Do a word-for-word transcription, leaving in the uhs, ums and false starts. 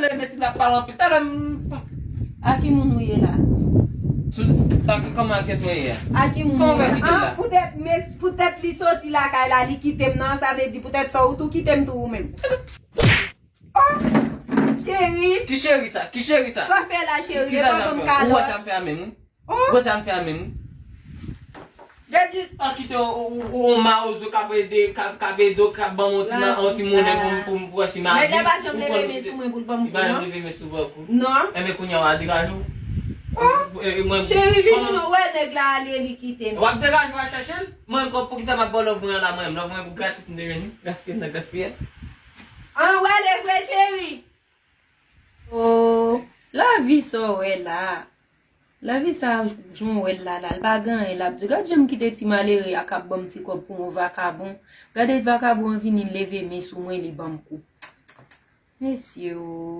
Lè enbesil la pale anpil. Talè m. A ki moun ou ye la? Sou, a ki, kòman kès mwen ye a? A ki moun Kòman ou mwen ye kite m la? la? Ah, poutèt, men, poutèt li soti lakay la, li kite m nan, sa vle di poutèt sa ou tou kite m tou ou menm. Oh, cheri. Ki cheri sa? Ki cheri sa? Sa fè la, cheri? Ki E sa pa sa ban m fè? Ou wè kalòt. Sa m fè a men m, wi? Oh. Ou wè sa m fè a men m, wi? Gade jis. A kite ou, ou, ou, ou mawozo k ap ede, k ap, k ap ede w, k ap ban m yon ti ma-, yon ti monnen pou m, pou m, pou wè si m abi. Nèg la pa janm leve men sou mwen pou l ban m Li pa janm kou, non? Leve men sou bò kou. Non. Enben kounye a w a degaje w. Oh. E, e mwen, Cheri, vini kòman- non, wè nèg la ale, li kite m. W ap degaje w al chache l? Mwen, pou ki sa m ap ba w love mwen an la, mwen, love mwen pou gratis m te jwenn li. Gaspiye, nan gaspiye. An, wè, le vre, cheri. Oh, lavi sa w wè la. Lavi sa, jan w wè l la, la, l pa gen anyen, l ap di, gad jan m kite ti malere a k ap ban m ti kòb pou yon vakabon. Gade vakabon an vini, l leve men sou mwen, li ban m kou. Mesye o.